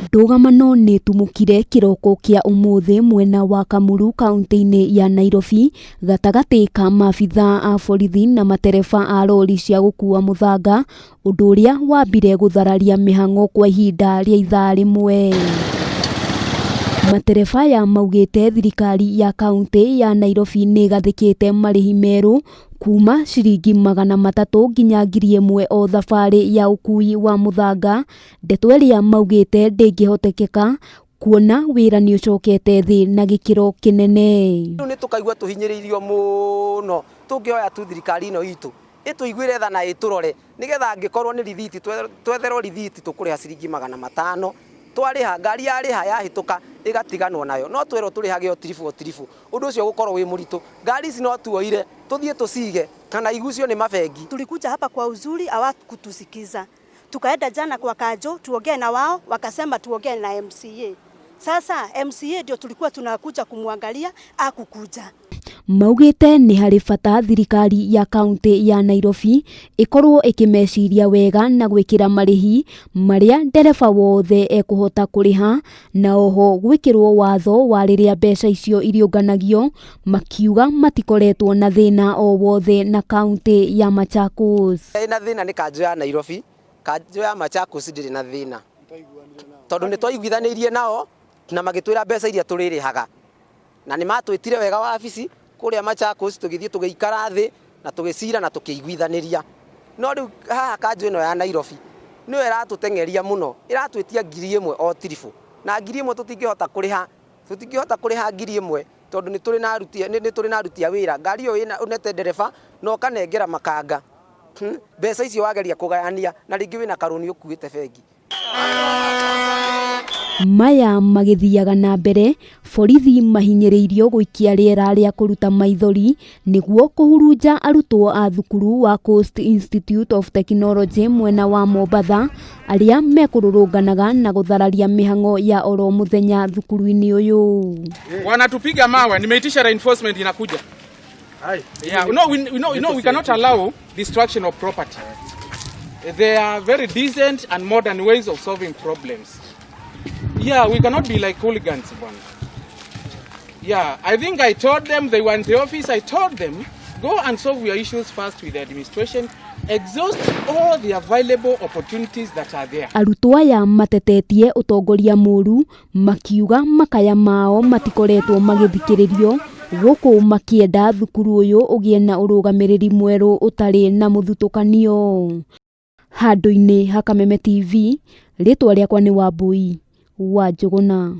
Ndũgamano nĩ ĩtumũkire kĩroko kĩa ũmũthĩ mwena wa Kamulu kaunti-inĩ ya Nairobi gatagatĩ ka maabitha a borithi na matereba a rori cia gũkua mũthanga, ũndũ ũrĩa wambire gũthararia mĩhang'o kwa ihinda rĩa ithaa rĩmwe. Matereba aya maugĩte thirikari ya kaunti ya Nairobi nĩ ĩgathĩkĩte marĩhi merũ kuma ciringi 300 nginya 1000 o thabarĩ ya ũkui wa mũthanga. Ndeto ĩrĩa maugĩte ndĩngĩhotekeka kuona wĩra nĩ ũcokete thĩ na gĩkĩro kĩnene. Rĩu nĩ tũkaigua tũhinyĩrĩirio mũno tũngĩhoya tu thirikari ĩno itũ ĩtũiguĩre tha na ĩtũrore nĩgetha angĩkorwo nĩ rithiti twetherwo rithiti tũkũrĩha ciringi 500 twarĩha ngari yarĩha yahĩtũka ĩgatiganwo nayo no twerwo tũrĩhage o tiribũ o tiribũ ũndũ ũcio ũgũkorwo wĩ mũritũ. Ngari ici no tuoire tũthiĩ tũcige kana igucio nĩ mabengi. Tulikuja hapa kwa uzuri, hawakutusikiza. Tukaenda jana kwa Kanjo tuongee na wao, wakasema tuongee na MCA. Sasa MCA ndio tulikuwa tunakuja kumwangalia, akukuja. Maugĩte nĩ harĩ bata thirikari ya kaunti ya Nairobi ĩkorwo ĩkĩmeciria wega na gwĩkĩra marĩhi marĩa ndereba wothe ekũhota kũrĩha na oho gwĩkĩrwo watho wa rĩrĩa mbeca icio iriũnganagio, makiuga matikoretwo na thĩna o wothe na kaunti ya Machakos. Ĩna thĩna nĩ kanjũ ya Nairobi, kanjũ ya Machakos ndĩrĩ na thĩna tondũ nĩ twaiguithanĩirie nao na magĩtwĩra mbeca iria tũrĩrĩhaga na nĩ matwĩtire wega wabici kũrĩa Machakos, tũgĩthiĩ tũgĩikara thĩ na tũgĩcira na tũkĩiguithanĩria. No rĩu haha kanjũ ĩno ya Nairobi nĩyo ĩratũteng'eria mũno, ĩratwĩtia 1000 o tiribũ, na 1000 tũtingĩhota kũrĩha, tũtingĩhota kũrĩha 1000 tondũ nĩ tũrĩ na aruti, nĩ tũrĩ na aruti a wĩra. Ngari ĩyo ĩna ũnete ndereba na ũkanengera makanga, mbeca icio wageria kũgayania na rĩngĩ wĩna karũni ũkuĩte bengi. Maya magĩthiaga na mbere, borithi mahinyĩrĩirio gũikia rĩera rĩa kũruta maithori nĩguo kũhurunja arutwo a thukuru wa Coast Institute of Technology mwena wa Mombatha arĩa mekũrũrũnganaga na gũthararia mĩhang'o ya oro mũthenya thukuru-inĩ ũyũ. Wanatupiga mawe, nimeitisha reinforcement inakuja. Yeah, no, we, no, we cannot allow destruction of property. There are very decent and modern ways of solving problems. Yeah, we cannot be like hooligans, bwana. Yeah, I think I told them, they were in the office, I told them, go and solve your issues first with the administration, exhaust all the available opportunities that are there. Arutwo aya matetetie ũtongoria mũru, makiuga makaya mao matikoretwo magĩthikĩrĩrio gũkũ makĩenda thukuru ũyũ ũgĩe na ũrũgamĩrĩri mwerũ ũtarĩ na mũthutũkanio. Handũ-inĩ ha Kameme TV, rĩtwa rĩakwa nĩ Wambui wa Njũgũna.